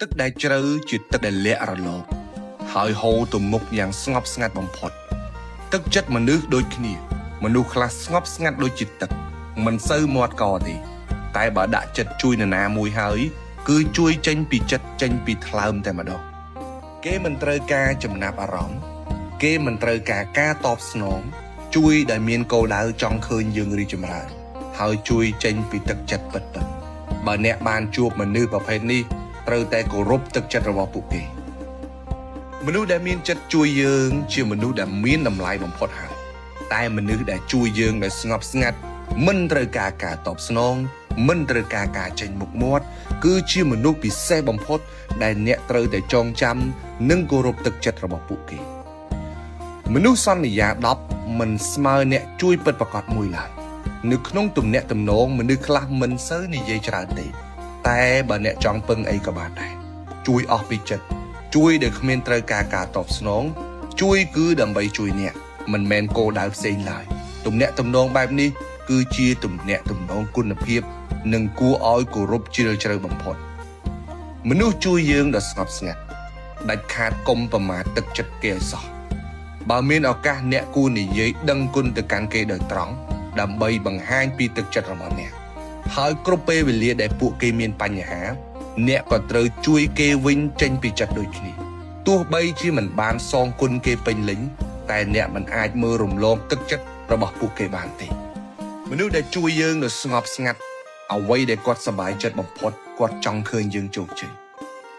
ទឹកដែលជ្រៅជាទឹកដែលលាក់រលកហើយហូរទៅមុខយ៉ាងស្ងប់ស្ងាត់បំផុតទឹកចិត្តមនុស្សដូចគ្នាមនុស្សខ្លះស្ងប់ស្ងាត់ដូចជាទឹកមិនសូវមាត់កទេតែបើដាក់ចិត្តជួយនរណាមួយហើយគឺជួយចេញពីចិត្តចេញពីថ្លើមតែម្ដងគេមិនត្រូវការចំណាប់អារម្មណ៍គេមិនត្រូវការការតបស្នងជួយដែលមានគោលដៅចង់ឃើញយើងរីកចម្រើនហើយជួយចេញពីទឹកចិត្តពិតៗបើអ្នកបានជួបមនុស្សប្រភេទនេះត្រូវតែគោរពទឹកចិត្តរបស់ពួកគេមនុស្សដែលមានចិត្តជួយយើងជាមនុស្សដែលមានតម្លៃបំផុតហើយតែមនុស្សដែលជួយយើងដោយស្ងប់ស្ងាត់មិនត្រូវការការតបស្នងមិនត្រូវការការចេញមុខមាត់គឺជាមនុស្សពិសេសបំផុតដែលអ្នកត្រូវតែចងចាំនិងគោរពទឹកចិត្តរបស់ពួកគេមនុស្សសន្យា10មិនស្មើអ្នកជួយពិតប្រាកដមួយឡើយនៅក្នុងទំនាក់ទំនងមនុស្សខ្លះមិនសូវនិយាយច្រើនទេតែបើអ្នកចង់ពឹងអីក៏បានដែរជួយអស់ពីចិត្តជួយដែលគ្មានត្រូវការការតបស្នងជួយគឺដើម្បីជួយអ្នកមិនមែនគោលដៅផ្សេងឡើយទំនាក់ទំនងបែបនេះគឺជាទំនាក់ទំនងគុណភាពនិងគួរឲ្យគោរពជ្រាលជ្រៅបំផុតមនុស្សជួយយើងដោយស្ងប់ស្ងាត់ដាច់ខាតកុំប្រមាថទឹកចិត្តគេឲ្យសោះបើមានឱកាសអ្នកគួរនិយាយដឹងគុណទៅកាន់គេដោយត្រង់ដើម្បីបង្ហាញពីទឹកចិត្តរបស់អ្នកហើយគ្រប់ពេលវេលាដែលពួកគេមានបញ្ហាអ្នកក៏ត្រូវជួយគេវិញចេញពីចិត្តដូចគ្នាទោះបីជាមិនបានសងគុណគេពេញលេញតែអ្នកមិនអាចមើលរំលងទឹកចិត្តរបស់ពួកគេបានទេមនុស្សដែលជួយយើងដោយស្ងប់ស្ងាត់អ្វីដែលគាត់សប្បាយចិត្តបំផុតគាត់ចង់ឃើញយើងជោគជ័យ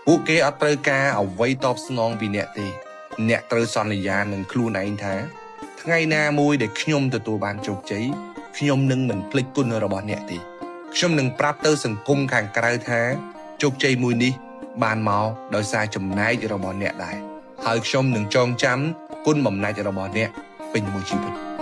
ពួកគេអត់ត្រូវការអ្វីតបស្នងពីអ្នកទេអ្នកត្រូវសន្យានឹងខ្លួនឯងថាថ្ងៃណាមួយដែលខ្ញុំទទួលបានជោគជ័យខ្ញុំនឹងមិនភ្លេចគុណរបស់អ្នកទេខ្ញុំនឹងប្រាប់ទៅសង្គមខាងក្រៅថាជោគជ័យមួយនេះបានមកដោយសារចំណែករបស់អ្នកដែរហើយខ្ញុំនឹងចងចាំគុណបំណាច់របស់អ្នកពេញមួយជីវិត។